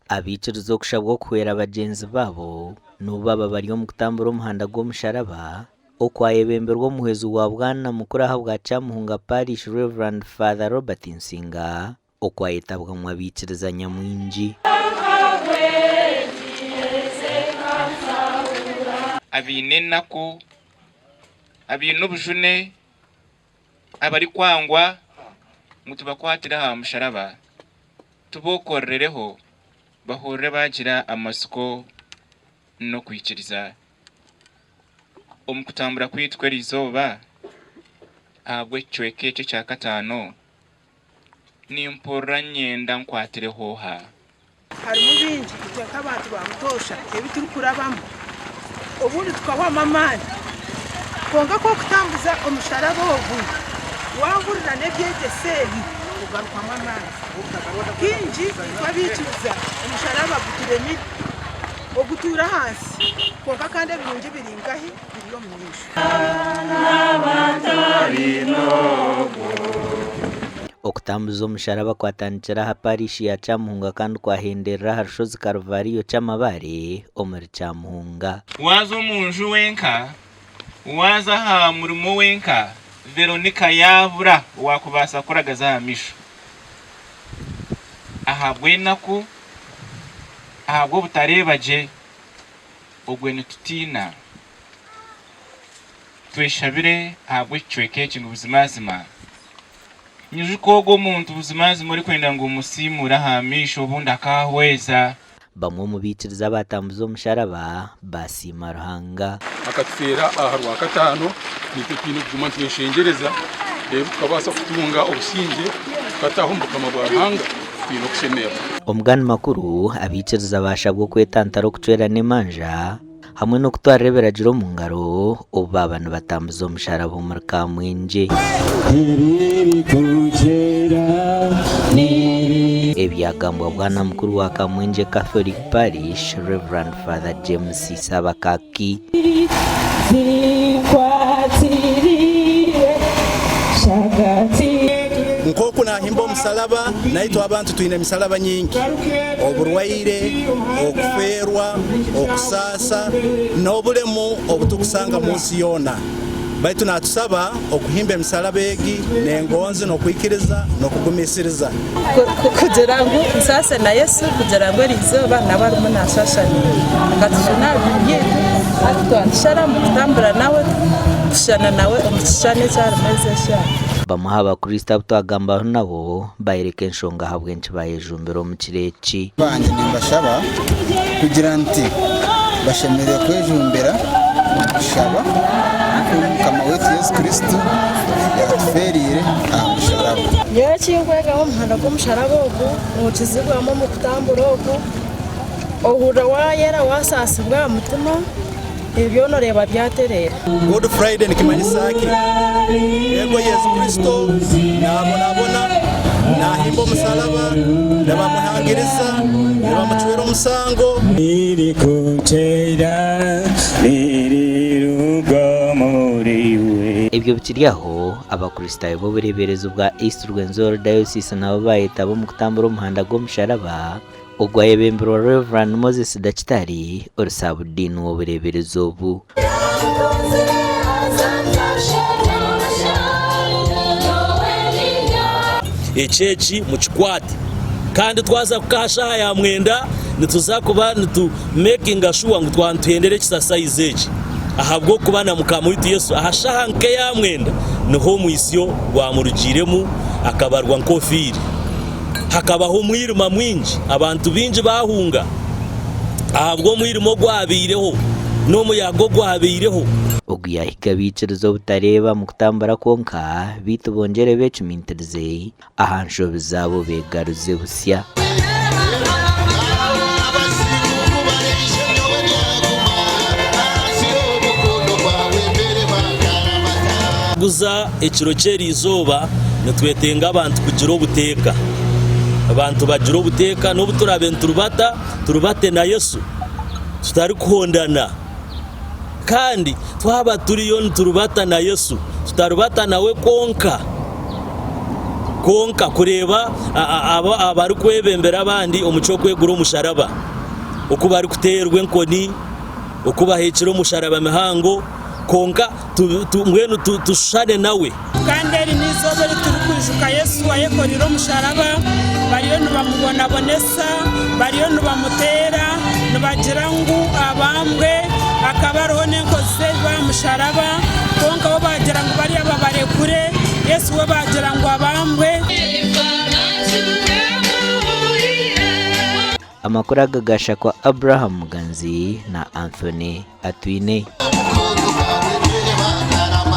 Abaikiriza okushabwa okuhwera bagyenzi baabo n'obu baaba bari omu kutambura omuhanda gw'omusharaba, okwayebemberwa omuhwezi wa Bwana Mukuru ahabwa Kyamuhunga Parish Rev. Father Robert Nsinga okwayetabwamu abaikiriza nyamwingi. Abaine enaku, abaine obujune, abarikwangwa ngu tubakwatire aha musharaba. Tubookorereho bahurire baagira amatsiko n'okwikiriza. Omu kutambura kwaitu kw'erizooba ahabw'ekicweka eki ekya kataano, nimpurira nyenda nkwatireho oha? Harimu bingi itwe nk'abantu ba butoosha ebi turikurabamu, obundi tukahwamu amaani. Kwonka ku orikutambuza omusharaba ogu, waahurira n'ebyegyese ebi, ogarukwamu amaani. Kaingi itwe abaikiriza omusharaba guturemire, ogutuura ahansi, kwonka kandi ebirungi biri nkahi? Biri omu maisho. Okutambuza omusharaba kwatandikira aha parishi ya Kyamuhunga kandi kwahenderera aha rushozi Karuvariyo Kyamabare omuri Kyamuhunga. Waaza omu nju wenka, waaza aha murimo wenka, Veronica yaabura owaakubaasa kukuragaza aha maisho. Ahabw'enaku, ahabw'obutareeba gye, ogwe nitutiina. Tweshabire ahabw'ekicweka eki ngu buzimazima nyijuke ogwo omuntu buzimazima orikwenda ngu omusiimuure aha maisho obundi akaahweza. Bamwe omu baikiriza abaatambuza omusharaba baasiima Ruhanga. Akatufeera aha Rwakataano, naitwe twine kuguma nitweshengyereza reero tukabaasa kutunga obusingye tukataaha omu Bukama bwa Ruhanga twine okushemererwa. Omu gandi makuru, abaikiriza baashabwa okwetantara okucwerana emanja hamwe n'okutwarira ebiragiro omu ngaro obu baaba nibatambuza omusharaba omuri Kamwengye. Ebyagambwa Bwana Mukuru wa Kamwengye Catholic Parish, Rev. Father James Sabakaki. Nk'oku naahimba omusalaba, naitwe abantu twine emisalaba nyingi, oburwaire, okufeerwa, okusaasa, n'obulemu obu turikusanga mu nsi yoona. Baitu naatusaba okuhimba emisalaba egi n'engonzi n'okwikiriza n'okugumiisiriza. Kugira ngu nsaase na Yesu, kugira ngu eri izooba nawe arimu naashasha naiwe. Akatujuna aha bibi byaitu, hati twatusharamu kutambura nawe, kushushana nawe omu kishushani eki arimu ezi eshaaha. Bamwe aha Bakristo abu twagambaho nabo bayoreka enshonga ahabw'enki bayejumbire omu kiro eki. Bangye nimbashaba kugira nti bashemereire kwejumbira omu kushaba nk'oku Mukama waitu Yesu Kristo yaatufeereire aha musharaba. Nyowe eki nkwegaho omu muhanda gw'omusharaba ogu, nokizibwamu omu kutambura oku, ohurira waayera waasaasibwa aha mutima, ebi byona oreeba byatereera. Good Friday nikimanyisa ki? Ego Yesu Kristo nabonabona, nahimba omusalaba, nibamuhangiriza, nibamucwera omusango. Ebyo bikiri aho, Abakristaayo b'obureeberezi bwa East Rwenzori Diocese nabo baayetaba omu kutambura omuhanda gw'omusharaba ogwayebembirwa Rev. Moses Dakitari ori Saabudiini w'obureeberezi obu. Ekyo eki mukikwate. Kandi twaza kuka aha shaaha ya mwenda nituza kuba nitu makinga shuwa ngu twaba nituhendera ekisasayizi eki ahabw'okuba na Mukama waitu Yesu aha shaaha nk'eya mwenda niho omwitsyo gwamurugiiremu akabarwa nk'ofiire. Hakabaho omwirima mwingi, abantu baingi baahunga ahabw'omwirima ogwabaireho n'omuyaga ogwabaireho. Ogu yaahiga abaikiriza obutareeba mu kutambura kwonka, beitu bongyere beecumiintirize aha nshobi zaabo beegaruze busya. Kuguza ekiro ky'eriizooba nitwetenga abantu kugira obuteeka. Abantu bagire obuteeka n'obu turaabe niturubata, turubate na Yesu tutarikuhondana. Kandi twaba turiyo niturubata na Yesu, tutarubata nawe kwonka. Kwonka kureeba abo abarikwebembera abandi omu ky'okwegura omusharaba, oku barikuteerwa enkoni, oku baheekire omusharaba mihango, kwonka mbwenu tushushane nawe. Kandi eri n'eizooba eri turikwijuka Yesu ayekoreire omusharaba, bariyo nibamubonabonesa, bariyo nibamuteera, nibagira ngu abambwe, hakaba hariho n'enkozi z'ebibi aha musharaba, kwonka bo baagira ngu bariya babarekure, Yesu we baagira ngu abambwe. Amakuru aga gashakwa Abraham Muganzi na Anthony Atwine.